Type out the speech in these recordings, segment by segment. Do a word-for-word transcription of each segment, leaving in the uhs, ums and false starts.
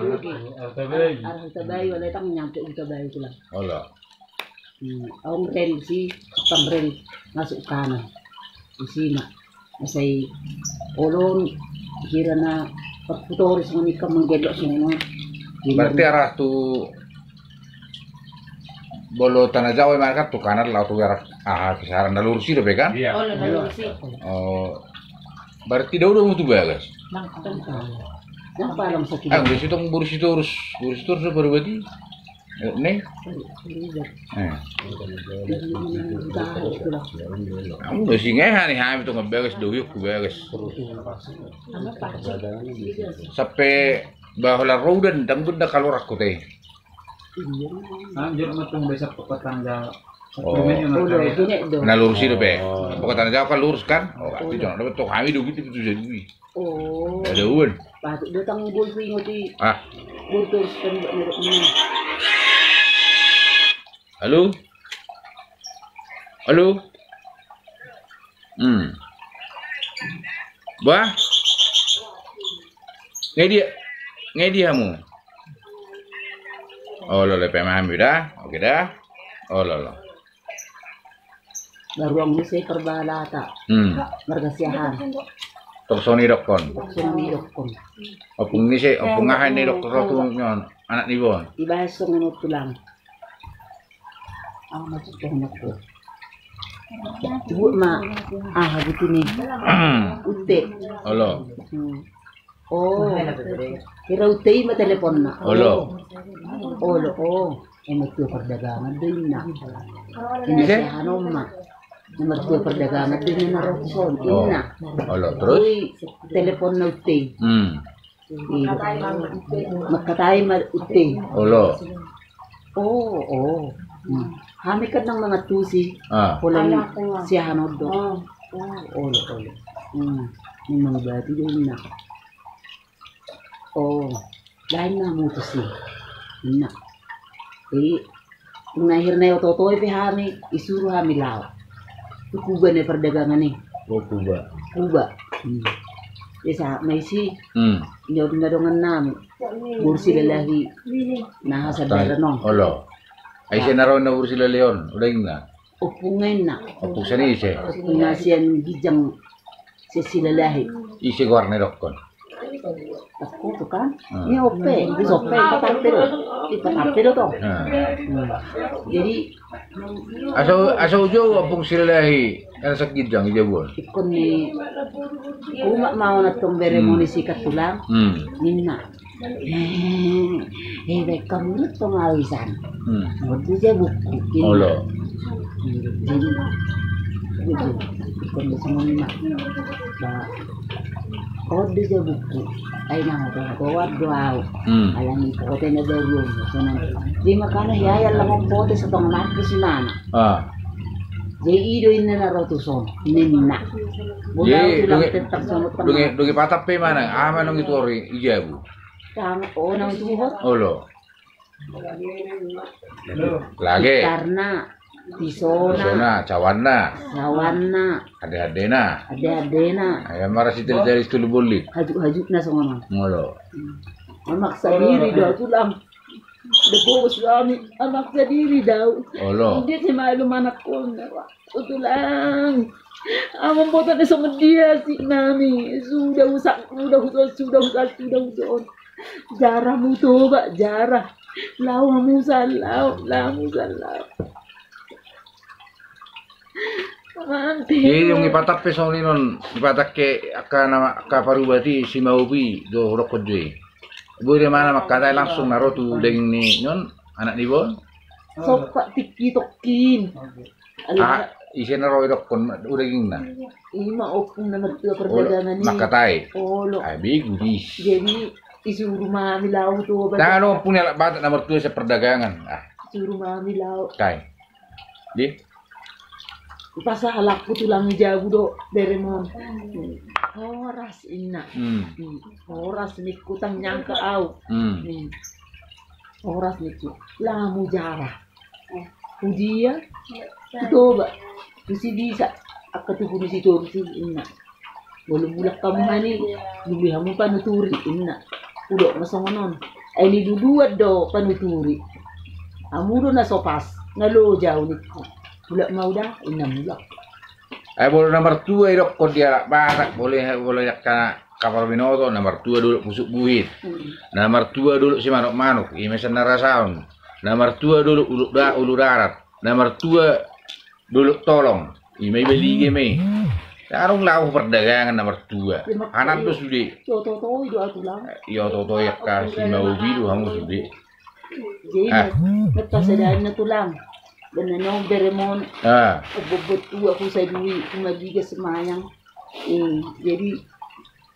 Arah Hutabayu. Arah Hutabayu, alai tang nyampe Hutabayu tulang. Olo. Hmm, aung rel si, tang rel masuk kanan. Isi ma. Asai olo, hira na perputor songon i kan manggelok songon i. Berarti arah tu Bolo Tanah Jawa i ma kan tu kanan laho tu arah aha kisaran na lurus i dope kan? Iya. Olo, na lurus i. Oh. Berarti dao do hamu tu bagas. Nang palang. Nang palang sakit. Ah, udah situ boru Sitorus, boru Sitorus do baru berarti. Eh, ne? Eh. Amu do singeha ni hami tu ngebagas do yuk ku bagas. Sampe bahola rodan tang benda kalau rakku teh. Anjir metung besok pekatan jauh. Oh. Udah, gini do. Na lurus i dope. Oh. Pekatan jauh kan lurus kan? Oh, berarti jangan dapat tok kami do gitu gitu jadi. Oh. Ada un. Patut datang bol pingot i. Ah. Bol terus kan buat nerok ni. Halo? Halo? Hmm. Bah? Nge dia? Nge dia hamu? Olo, lepe mami dah. Oke dah. Olo, olo. Baruang muse perbalata. Hmm. Marga Siahaan. Tok songon i dokkon. Tok songon i dokkon. Ompung ni se, ompung aha ni dokkon rotu nyon, anak ni bon. Ibahas songon on tulang. Aha maksud songon on? Buat ma aha buti ni. Ute. Olo. Hmm. Oh. Hira ute i ma teleponna. Olo. Olo, oh. Emang tua perdagangan do inna. Inna ise? Siahaan on ma. Emang tua perdagangan do inna na ro tu son. Oh. Inna. Olo, terus? Ui, teleponna ute i. Hmm. Iya. Mangkatai ma ute i. Olo. Oh, oh. Hmm. Hami kan nang mangantusi. Ah. Pola ni Siahaan on do. Oh. Oh, olo, olo. Hmm. Memang berarti do inna. Oh, lain na mutus i. Inna. Jadi, tung na akhirna oto-oto i pe hami, isuru hami laho. Tu Kuba na perdagangan i. Oh, Kuba. Kuba. Hmm. Jadi sahat ma isi. Hmm. Nyaut na dongan nami. Boru Silalahi. Na hasadaran on. Olo. Ai ise na ro na boru Silalahi on, udah inna. Ompung inna. Ompung sian ise? Ompung na sian ginjang sian Silalahi. Ise goarna dokkon? Takko tu kan? Hmm. Ni ope, ni ope, patampe do. Ni patampe do tong. Hmm. Hmm. Jadi asa, asa ujo ompung Silalahi, asa ginjang i jabu on. Ikkon ni, umak mau na tong bere moni sikat tulang. Hmm. Ninna. Eh, eh, baik kamu rut pengawisan. Hmm. Waduh, dia buku. Olo. Jadi, buku. Bukan bisa mengimak. Ba, oh, dia buku. Ai, nah, ada, ada, waduh, au. Hmm. Alang itu, kota ini ada rumah, sana. Jadi, makanya, ya, ya, lama kota setengah mati si mana. Ah. Jadi, ido ini na rotuson, ninna. Jadi, dungi, dungi, dungi patap pe mana? Ama nang itu ori, ijabu. Tang, oh, nang tuhot. Olo. Lage. Karena pisona. Pisona, cawanna. Cawanna. Ade-adena. Ade-adena. Ayam marasi teli jari tolu bolli. Hajuk-hajukna songon on. Olo. Hmm. Memaksa diri do tulang. Debo suami, memaksa diri do. Olo. Dia sih malu manakkon. Tulang. Amang botan songon dia si nami. Sudah usak, sudah usak, sudah usak, sudah usak. Jarah mu toba, jarah. Laho hamu san laho, laho hamu san laho. Mati. Jadi dung ipatap pe songon i non, ipatap ke angka na, angka parubat i si Maupi do hudokkon jo i. Boi do imana mangkatai langsung na ro tu daging ni non, anak ni bon. Sopat tingki tokkin. Ah, ise na ro idokkon dagingna? Ima ompung na martua perdagangan i. Mangkatai. Olo. Ai begu dis. Jadi isuru ma hami laho tu obat. Tangan ompung ni halak Batak na martua sian perdagangan. Ah. Isuru ma hami laho. Kai. Di. Pasahalakku tulang i jabu do beremon. Horas inna. Hmm. Hmm. Horas ningku, tang nyangka au. Hmm. Hmm. Horas ningku. Lamu jarah. Hudia? Hutoba. Tusi bisa. Angka tubu ni si Torusi inna. Molo mulak hamu hami, dulu hamu panuturi inna. Hudok ma songon on. Ai niluluan do panuturi. Hamu do na so pas, na loja au ningku. Mulak ma au da, inna mulak. Ai molo na martua idokkon di halak Batak, molo, molo angka na kaparbinoto, na martua dolok pusuk buhit. Hmm. Na martua dolok simanuk-manuk, i ma sian na rasaon. Na martua dolok ulu da, ulu darat. Na martua dolok tolong. I ma i balige ma i. Ndang adong laho pardagangan na martua. Anak do sude. Ioto-otoi do au tulang. Ioto-otoi angka simaobi do hamu sude. Jadi, ah, na, na pasadaan na tulang. Benar no beremon. Ah. Obbot-obbot tua ku sadui, ku maliga semayang. Eh, jadi,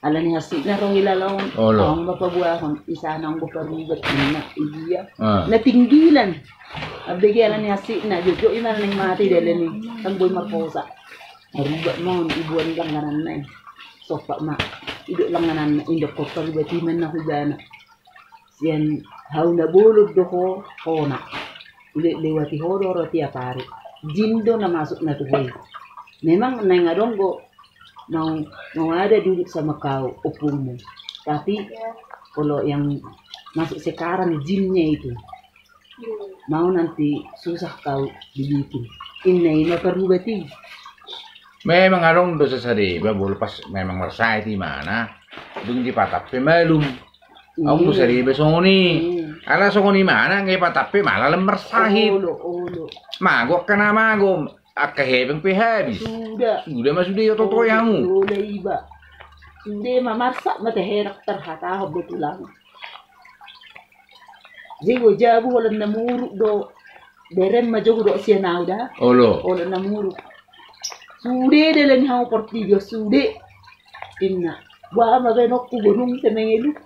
ala ni hasitna ro hilala on. Olo. Aung ma paboahon, isa nang bo parubat, inna, i dia. Ah. Na tinggilan. Abege ala ni hasitna, jotjot i ma na naeng mate dalan i. Kan boi marposa. Parubat ma on, iboan langgananna i. Sopak ma. Idok langgananna, indok ko parubat i ma na hubana. Sian hau na bolon do ho, hona. Ulelewati ho do ro tiap ari. Jin do na masuk na tu ho i. Memang naeng adong do mau, mau ada duduk sama kau ompungmu. Tapi kalau yang masuk sekarang jinnya itu, mau nanti susah kau begitu. Inna i ma parubat i. Memang adong do sasada iba, molo pas memang marsahit imana, dung dipatampe malum. Aung do sada iba songon i. Hmm. Ala songon imana nga ipatampe malah lam marsahit. Olo, olo. Mago angka na mago, angka hepeng pe habis. Suda. Suda ma sude ioto-otoi hamu. Olo iba. Sude ma marsak ma teherak tarhatahon do tulang. Jago jabu holan na muruk do. Bereng ma jo hudok sian au da. Olo. Olo na muruk. Sude dalan ni hau portibi on sude. Inna. Boha ma baenonku bonungta mangelu.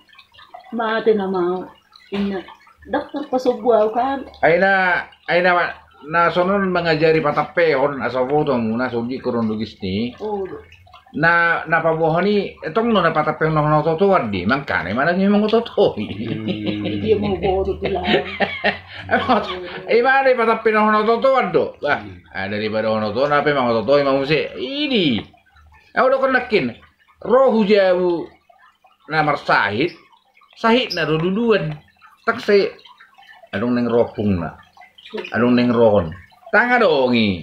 Mate na mau. Inna. Dokter pasombu au kan. Aina, aina ma, na sonon mangajari patampehon asa boto muna sogi koron logis ni. Olo. Na, na paboahon i, tong do na patampehon na hona oto-otoan di, mangkana imana memang oto-otoi. Hmm. Dia mau bodo tulang. Imana i patampehon na hona oto-otoan do. Bah, ah, daripada hona oto-otoan, apa memang oto-otoi ma muse. Idi. Au dokon nangkin. Ro hu jabu na marsahit. Sahitna do luluan. Tung sai adong naeng ro ompungna. Adong naeng ro on. Ndang adong i.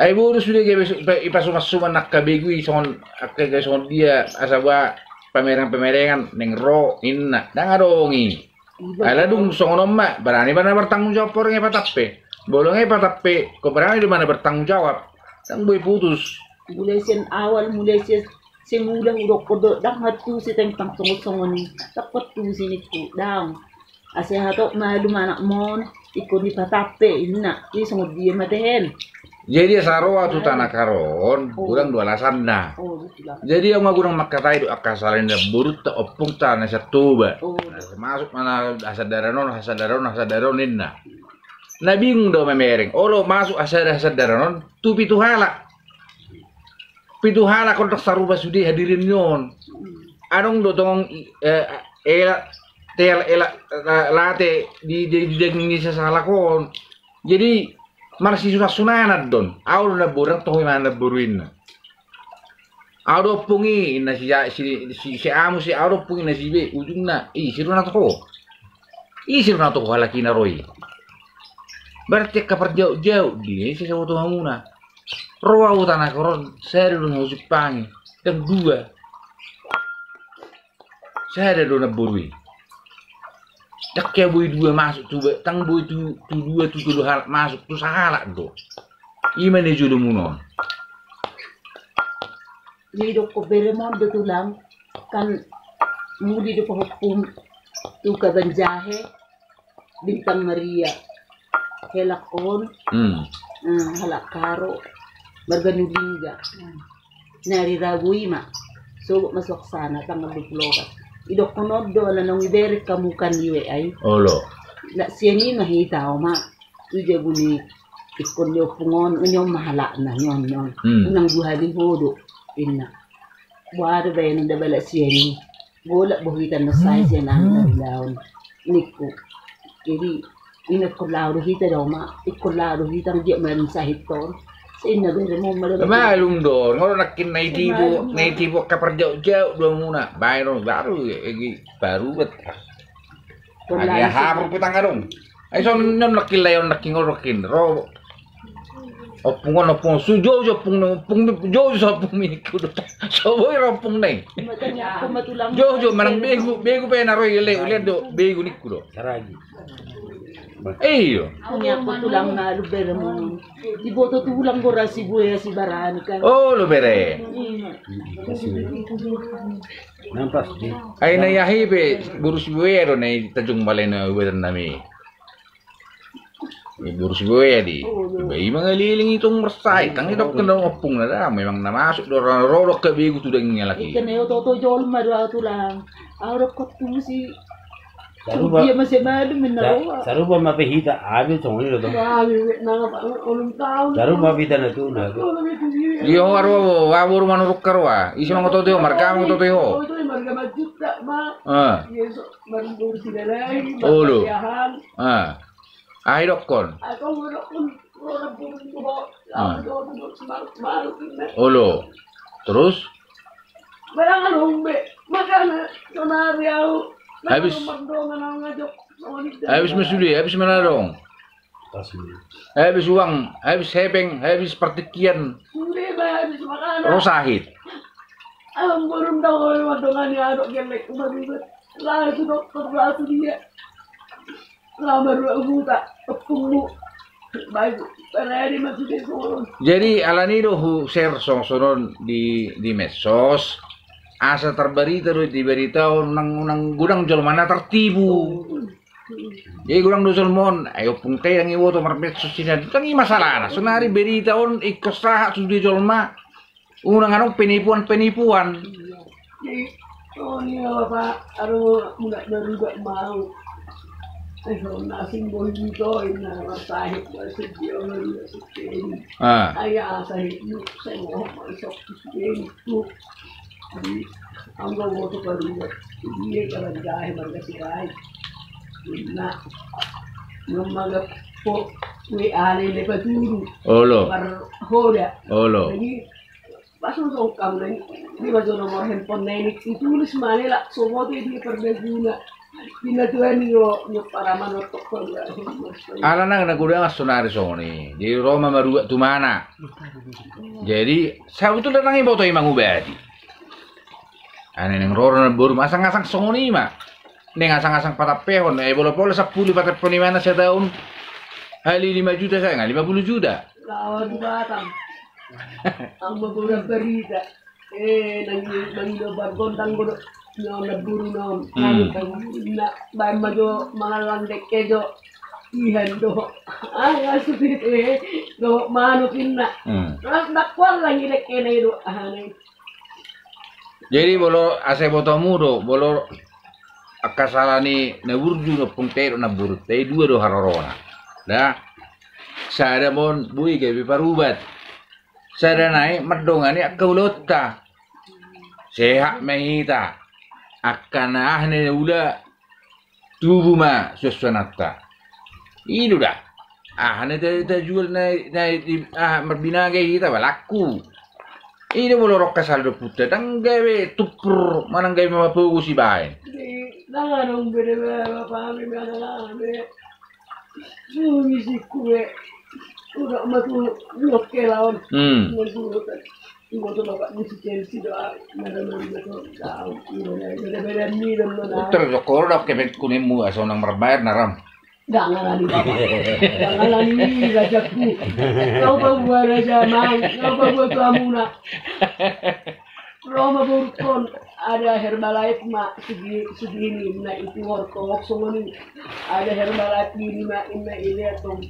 Ai boru sude gabe su-, ipa-, ipasuman-suman angka begu i songon, angka gabe songon dia asa boha pamereng-pamerengan naeng ro inna. Ndang adong i. Ala dung songon on ma, barani ma na bertanggung jawab orang i patampe. Molo nga i patampe, ko barani do ma na bertanggung jawab. Ndang boi putus. Mulai sian awal, mulai sian Semula hudokkon do, ndang mantusi tentang songon-songon i. Ndang mantusi ningku, daong. Asa hatop malum anakmon, ingkon dipatampe, inna. I songon dia ma tehen. Jadi asa ro au tu tanah karon, godang do alasanna. Jadi au nga godang mangkatai do angka sala ni namborunta, ompungta na sian Toba. Na masuk ma na hasadaran on, hasadaran on, hasadaran on inna. Na bingung do mamereng, olo masuk hasada-, hasadaran on, tu pitu halak. Pitu halak on ndang sarupa sude hadirin ni on. Adong do tong, eh, ela, tel, ela, la-, late di, di, di daging ni sasahalak on. Jadi, marsisunan-sunanan do on. Au do namboru, ndang toho imana namboru inna. Au do ompung i, inna si, si, si, si A muse, au do ompung i, inna si B, ujungna, ise do na toho. Ise do na toho halak i na ro i. Berarti angka parjaut-jaut dia, ise saboto hamuna. Ro au tanah karon, sada do na husumpangi, ndang dua. Sada do namboru i. Ndang hea boi dua masuk tu ba-, ndang boi tu, tu dua, tu tolu halak masuk, tu sahalak do. I ma na jolomuna on. Jadi didok ho beremon do tulang, kan muli do pahompum tu Kabanjahe. Bintang Maria. Halak on. Hmm. Eh, halak Karo. Marga Nulingga. Na ari Rabu i ma. Sogot ma suaksana tanggal dua puluh opat. Idokkon on do, ala naung ibereng hamu kan i we ai. Olo. Lak sian i ma hita, oma. Tu jabu ni ingkon ni ompung on, on ma halakna, on, on. Hmm. Unang dua hali ho do. Inna. Boha do baenon da ba lak sian i. Golap bo hita na sai sian anu na ulaon ningku. Jadi, ingkon laho do hita da, oma, ingkon laho do hita, dia mansahit on. Inna bere mo mada. Malum do, ngoro nakin na itibo, na itibo ka parjauk-jauk do muna. Baru, baru, egi, baru bet. Agi aha pur kutang adong. Ai son non nakin layon nakin ngoro nakin ro. Ompung on, ompung on, su jo jo ompung on, ompung jo jo ompung on, ompung on. So boi ro ompung on. Jo jo manang begu, begu pe na ro i le, ulian do begu ningku do. Saragi. Iyo. Ini aku tulang na lu beremu. Iboto tulang gorasi buaya si barani kan. Oh, lu bere. Iya. Nampas di. Ai na i ahi pe boru si buaya do na i Tanjung Balai na ubadan nami. Boru si buaya di. Ba i mangaliling i tong marsahit, tang i dok kena ompung na da, memang na masuk do ro do ke begu tu daging laki. Ikan eo toto jolma do tulang. Au dok kotu si. Sarupa. Iya masih madu menaro. Sarupa ma pe hita, abi songon i do tong. Abi wek nang apa ulung taon. Sarupa ma pe hita na tu na. Iyo aro wa boru manuruk karoa. Isi mangoto teo marga mangoto teo. Marga majuta ma. Ah. Olo. Ah. Ai dokkon. Olo. Terus? Habis. Habis ma sude, habis ma na adong. Habis uang, habis hepeng, habis partingkian. Ro sahit. Alam burung dong oi mandongani adok gelek umat umat. Langsung dokter langsung dia. Lama dua buta tepungmu. Baik. Jadi alani do hu share sonsonon di di medsos. Asa tarbarita do di berita on nang nang godang jolma na tartibu. Jadi godang do jolma on, ai ompung tai dang iboto marmedsos sian, dang i masalahna. Sonari berita on ingkon sahat sude jolma. Unang adong penipuan-penipuan. Jadi, oh iya bapak, aduh, nggak berubah mau. Eh, so nasing boy itu, ina sahit masih dia baru masuk ini. Ah. Ayah sahit itu, saya mau masuk ini tuh. Jadi, ambo mau tuh baru dia kalau jahe marga sirai. Nah, ngemaga po, we ale lepa dulu. Olo. Parhoda. Olo. Jadi, pas songkam na i, di bajo nomor handphone na i, ditulis ma ne lak soboto i di pardaguna. Di na tuan i o nyok paraman otok. Ala nang na godang sonari songon i. Jadi ro ma maruak tu mana. Jadi sabutulna nang iboto i mangubati. Ane nang roro na boru ma asang-asang songon i ma. Nang asang-asang patappehon, eh, bola-bola sappulu patappehon i mana sataon. Hali lima juta sae nga lima puluh juta. Lawan Batam. Ang mabulan barita. Eh, nang nang do bargondang bodo. Nang na buru non. Hmm. Nang na baen ma jo mangalang dekke jo. Ihan do. Ah, ngasut ite. Do manuk inna. Hmm. Ras dakwal lagi dekke na ido. Ah, nang. Jadi bolo asa botomu do, bolo angka sala ni na burju na pung tei do na burut tei dua do harorona. Da. Sada mon boi gabe parubat. Sada nai mardongani angka ulaonta. Sehat ma hita. Angka na ah na ula tubu ma suansuananta. I do da. Aha na ta tajual na na di aha marbinaga hita balakku. I do molo rongka saldo puta dang gabe tumpur manang gabe mapogo sibaen. Dang adong bere bapa hami manang hami. Sumisikku be. Udah matu nyokke lawan. Hmm. Nang surutan. Iboto bapak ni si Chelsea do. Nada mari betul. Tahu. Beda-beda ni dan mana. Terus koro dak kepet kunemu asal nang marbayar naram. Dang alani bapak. Dang alani rajaku. Kau bawa raja mang. Kau bawa tuamuna. Roma borukon ada Herbalife ma segi segini na itu workshop songoni ada Herbalife gini ma inna ile atong.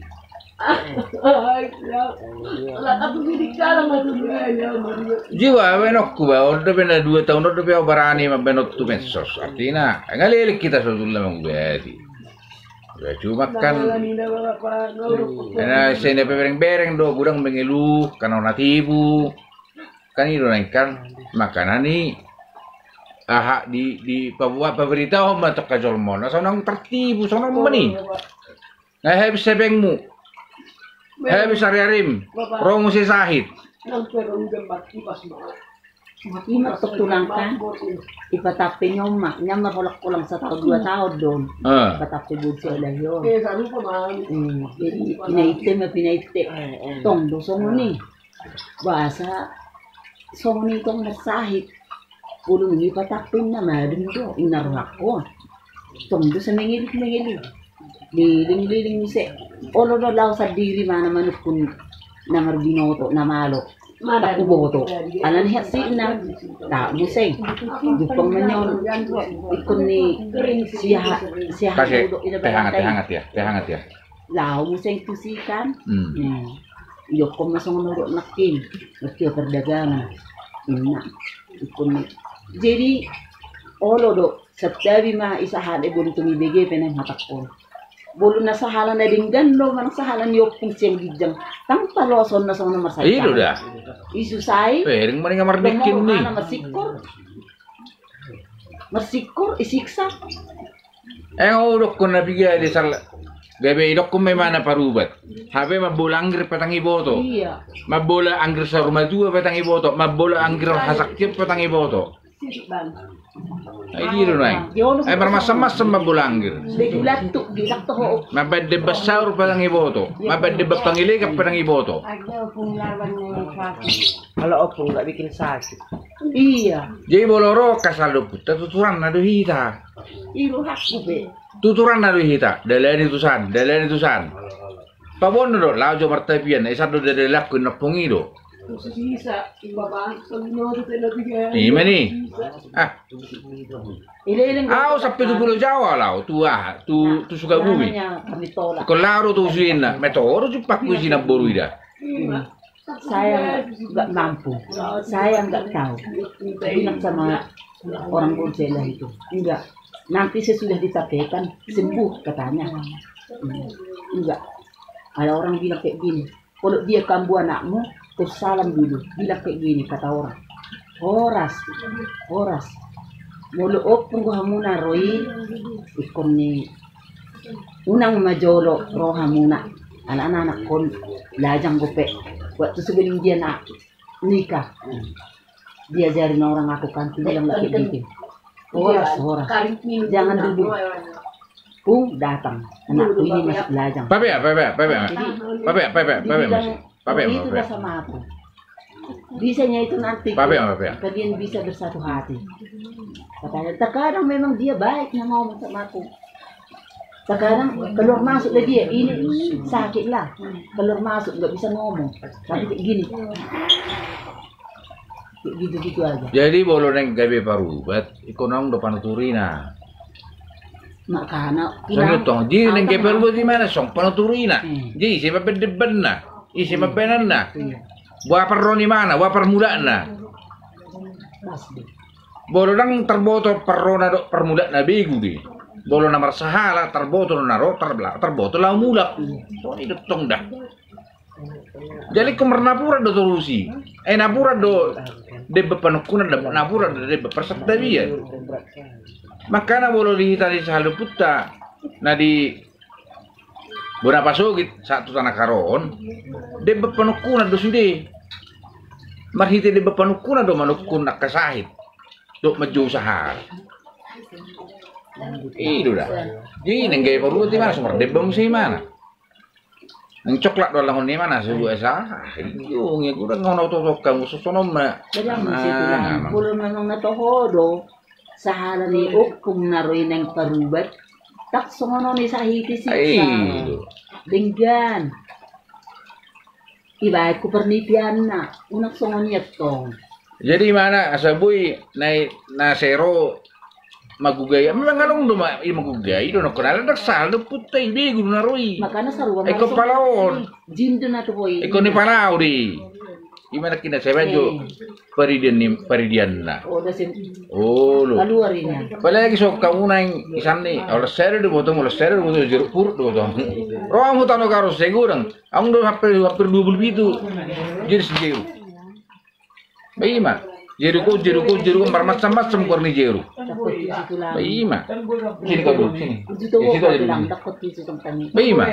Jiwa menokku ba ondo pena dua tahun ondo pe barani ma benok tu medsos artina ngalelek kita sebetulnya mangubati. Ya cuma kan. Ena senda pe bereng-bereng do gudang mengeluh karena natibu. Kan i do na ingkan makanan i aha di di pabuat paberitahon ma tongka jolma na sonang tertibu sonang meni. Na habis sebengmu. Habis ari-arim, ro muse sahit. Ima tok tulang kan, ipatampe nyoma, nyoma holang-holang sataon dua taon do on. Ipatampe boru sialahi on. Jadi pinaite ma pinaite. Tong do songon i. Boasa songon i tong na sahit. Olo nunga ipatampe na madung do, inna rohangku. Tong do sa mengelik-mengelik. Liling-liling muse. Olo do laho sandiri ma na manungkun na marbinoto na malo. Tahu boto. Alani hasinna. Tahu muse. Dupang menyon. Ikon ni siaha siaha. Teh hangat, teh hangat ya, teh hangat ya. Laho muse tu si kan. Idokkon ma songon olo nangkin. Ngerti perdagangan. Inna. Ikon ni. Jadi olo do. Santabi ma i sahala i, boli tung ibege pe na hatangkon. Boli na sahala na denggan do manang sahala ni ompung sian ginjang. Tang paloson na songon na marsahit. Ido da. Isusai. Pering mending mardikin ni. Marsingkor. Marsingkor isiksa. Eng udokkon na piga di sal. Gabe idokkon memang na parubat. Hape mambola anggir petang iboto. Mambola anggir saur matua petang iboto. Mambola anggir hasaktian petang iboto. Ai di do nai. Ai marmasam-masam ma bola anggir. Mabande basaur petang iboto. Mabande bapangelekan petang iboto. Kalau opung nggak bikin sakit. Iya. Jadi bolo ro kasal do putta tuturanna do hita. Iru hakku be. Tuturanna do hita. Dalani tusan, dalani tusan. Paboan do lao jo martapian, isan do dadalanku inna pung i do. Ima ni. Ah. Au sampe tu Pulo Jawa lao tu aha, tu tu Sukabumi. Ko lao do tu suinna, metoro jumpangku isi na boru ida. Saya nggak mampu, saya nggak tahu. Bilang sama orang Bonjela itu, enggak. Nanti sesudah ditapikan sembuh katanya. Enggak. Ada orang bilang kayak gini, kalau dia kambuh anakmu, terus salam dulu. Bilang kayak gini kata orang. Horas, horas. Molo ompung rohamuna ro i, ingkon ni unang ma jolo rohamuna. Anak-anak kon lajang dope. Waktu sebelum dia nak nikah, diajarin orang aku kan, bilang laki gitu. Horas, horas. Jangan dulu. Pung datang anakku ini masih lajang. Pape ya, pape ya, pape ya. Pape ya, pape ya, pape ya, masih. Pape ya, pape ya. Bisa nya itu nanti. Pape ya, pape ya. Kalian bisa bersatu hati. Katanya, terkadang memang dia baik yang ngomong sama aku. Terkadang keluar masuk lah dia, ini sakit lah. Keluar masuk, nggak bisa ngomong. Tapi kayak gini. Kayak gitu-gitu aja. Jadi bolo naeng gabe parubat, ingkon naung do panuturina. Makana. Jadi naeng gabe parubat di mana song panuturina. Jadi ise ma pendebanna, ise ma penanna. Boha parro ni mana, boha parmulakna. Bolo ndang tarboto parrona dohot parmulakna, begu do i. Bolo na marsahala tarboto na ro, tarboto laho mulak. Songon i do tong da. Jadi ingkon marnapuran do torusi. Eh, napuran do deba panungkunan, napuran do deba parsantabian. Makana bolo di hita di sahala ni ompunta na di bona pasogit sahat tu tano on, deba panungkunan do sude. Marhite deba panungkunan do manungkun angka sahit dohot manjou sahala. I do da. Jadi naeng gabe parubat di mana, so mardeba muse di mana. Naeng coklat do allangon ni mana, so buat sahala. Iyo, nge gurang ngona oto-oto kamu sosonon ma. Bolo memang na toho do. Sahala ni ompung na ro i naeng parubat, tak songon on i sahiti siksa. Denggan. Ibaen tu parnipianna, unang songon i antong. Jadi mana asa boi na sai ro magugai, memang adong do ma i magugai do nangkon, ala ndang sahala do ompunta i, begu do na ro i. Makana sarua ma ingkon palaon. Jin do na tu boi. Ingkon ni palao do i. Ima nangkin na sai baen jo paridian ni paridianna. Olo. Apalagi so hamu naeng isan ni, olas sada do boto, olas sada do boto, jeruk purut do boto. Ro hamu tano Karo sai godang. Adong do hampir, hampir dua pulu pitu jenis jeruk. Ba ima. Jeruk on, jeruk on, jeruk on, marmacam-macam goar ni jeruk. Ba ima. Sini kau duduk, sini. Di situ aja duduk. Ba ima.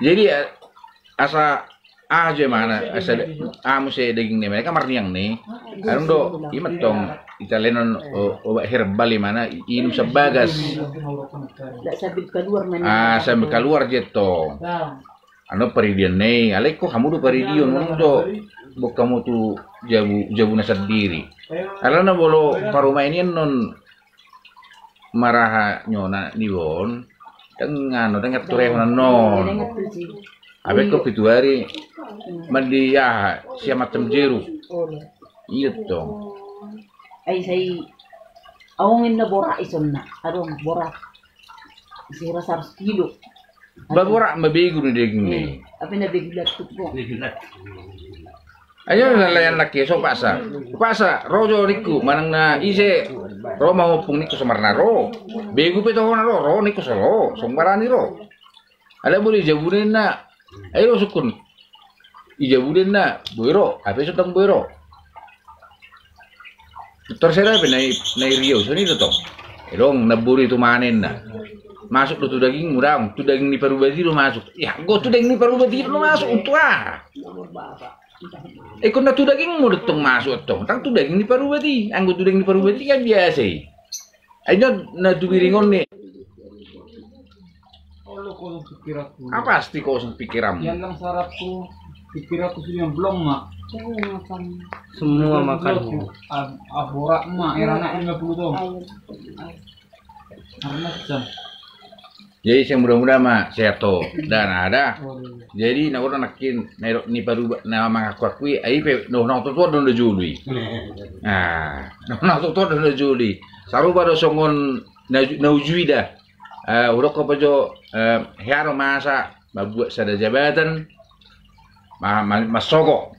Jadi, eh, asa aha jo imana, asa da-, aha muse daging ni, mereka marniang ni. Adong do ima tong, italenon o-, obat herbal imana, inum sian bagas. Ah, sambil kaluar jo tong. Anu paridion ni, alai ko hamu do paridion, unang do boan hamu tu jabu, jabu na sandiri. Alana molo parumaen i annon maraha nyona ni bon, dang anu, dang atu rehon annon. Hape ko pitu ari mandi aha, sia macam jeruk. Iya tong. Ai sai aongen na borak isonna, adong borak. Sira saratus kilo. Ba borak ma begu ni daging ni. Hape na begu latuk ko. Ayo na lae anak i, so paksa. Paksa, ro jo ningku, manang na ise, ro ma ompung ningku, so marna ro. Begu pe toho na ro, ro ningku so ro, so barani ro. Alai boi jabu ni na. Ayo sungkun. I jabu ni na, boi ro, hape so dang boi ro. Tor sada pe na i, na i riau, songon i do tong. Adong na boi tu manenna. Masuk do tu dagingmu, dang, tu daging ni parubat i do masuk. Ya, anggo tu daging ni parubat i do masuk, untu aha? Ingkon na tu dagingmu do tong masuk tong, dang tu daging ni parubat i. Anggo tu daging ni parubat i kan biasa i. Ai na, na tu biring on ni. Olo kosong pikiranku. Ah, pasti kosong pikiranmu. Yang lang sarapku, pikiranku sudah yang belum, Mak. Semua makan. Ah, ah, borak, Mak. Era anak lima puluh tahun. Karena macam. Jadi, sai muda-muda ma sehat ho. Da, na da. Jadi, na ora nangkin, na ro ni parubat, na mangaku-akui, ai pe, no, na oto-oto do na jolo i. Nah, no, na oto-oto do na jolo i. Sarupa do songon na, na uju i da. Eh, hudok ho pe jo, eh, hea do masa mambuat sada jabatan, ma-, ma-, mansogot.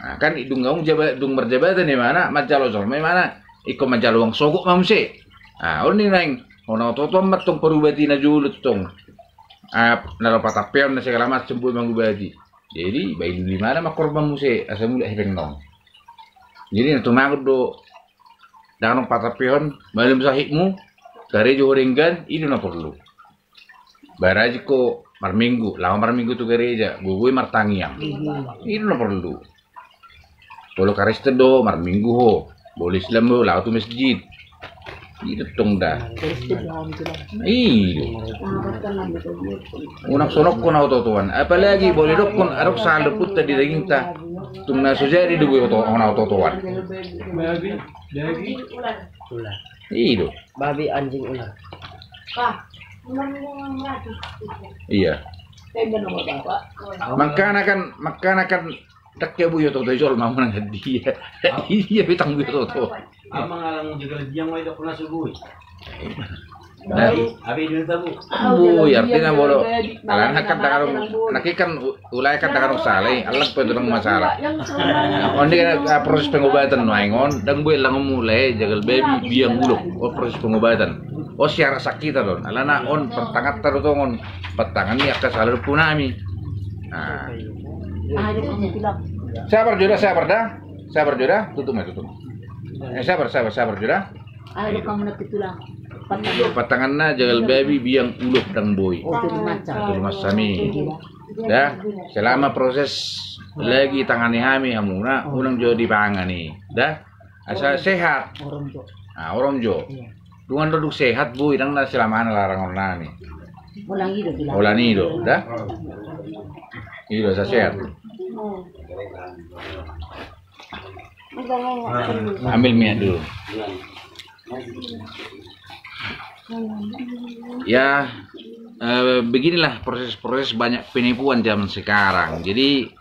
Nah, kan dung, dung jaba-, dung marjabatan imana, manjalo jolma imana, ingkon manjalo uang sogot ma muse. Nah, on ni naeng, on na oto-oto ma tong parubat i na jolo tong. Ah, na ro patampeon na segala macam boi mangubati. Jadi, baen imana ma korban muse, asa mulak hepeng naon. Jadi, na tumagon do, dang adong patampehon, malum sahitmu, karejo ho denggan, i do na porlu. Barajin ho marminggu, laho marminggu tu gareja, boi-boi martangiang. I do na porlu. Molo Kristen do, marminggu ho. Molo Islam do, laho tu masjid. I do tong da. I do. Unang sonok ho na oto-otoan. Apalagi molo didokkon, adong sahal do punta di dagingta. Tung na so jadi do boi oto-, na oto-otoan. I do. Babi, anjing, ular. Iya. Mangkana kan, mangkana kan, dang boi oto-oto jolma manang dia. Iya, bitang boi oto-oto. Amang alang jagal biang, wai, dok na subui. Nah. Abi dulu tabu. Boi, artina molo. Alana kan dang adong, nangkin kan u-, ulae kan dang adong sala i, allang pe dang masalah. On ni kan, ah, proses pengobatan nuaeng on, dang boi allang on mulae jagal babi biang ulok. On proses pengobatan. On siara sakita don. Alana on pantanganta do tong on. Pantangan ni angka sahal do punami. Nah. Sabar jo da, sabar da. Sabar jo da. Tutup ma, tutup. Eh, sabar, sabar, sabar jo da. Pantanganna jagal babi biang ulok dang boi. Tolu macam i. Da, selama proses lagi tangani hami hamuna, unang jo dipangan i. Da, asa sehat. Orom jo. Ah, orom jo. Iya. Dung adong dung sehat, boi, dang na selamana larangon nami. Holan i do, da? I do, asa sehat. Ambil minyak dulu. Ya, eh, beginilah proses-proses banyak penipuan zaman sekarang. Jadi,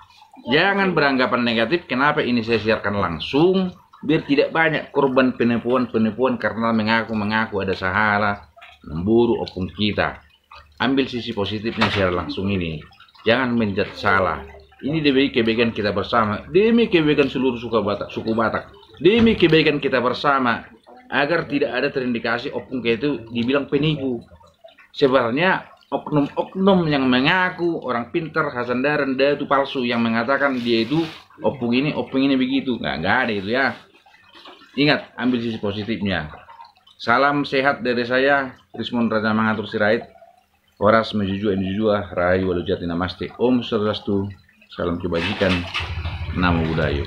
jangan beranggapan negatif, kenapa ini saya siarkan langsung, biar tidak banyak korban penipuan-penipuan karena mengaku-mengaku ada sahala, namboru, ompung kita. Ambil sisi positifnya siaran langsung ini. Jangan menjudge salah. Ini demi kebaikan kita bersama, demi kebaikan seluruh suku Batak, suku Batak, demi kebaikan kita bersama, agar tidak ada terindikasi ompung kita itu dibilang penipu. Sebenarnya oknum-oknum yang mengaku orang pintar, hasandaran, datu palsu yang mengatakan dia itu ompung ini, ompung ini begitu. Nggak, nggak ada itu ya. Ingat, ambil sisi positifnya. Salam sehat dari saya, Rismond Raja Mangatur Sirait. Horas ma jujua, jujua, rahayu, aluat ni na maste. Om Swastiastu, salam kebajikan, namo buddhaya.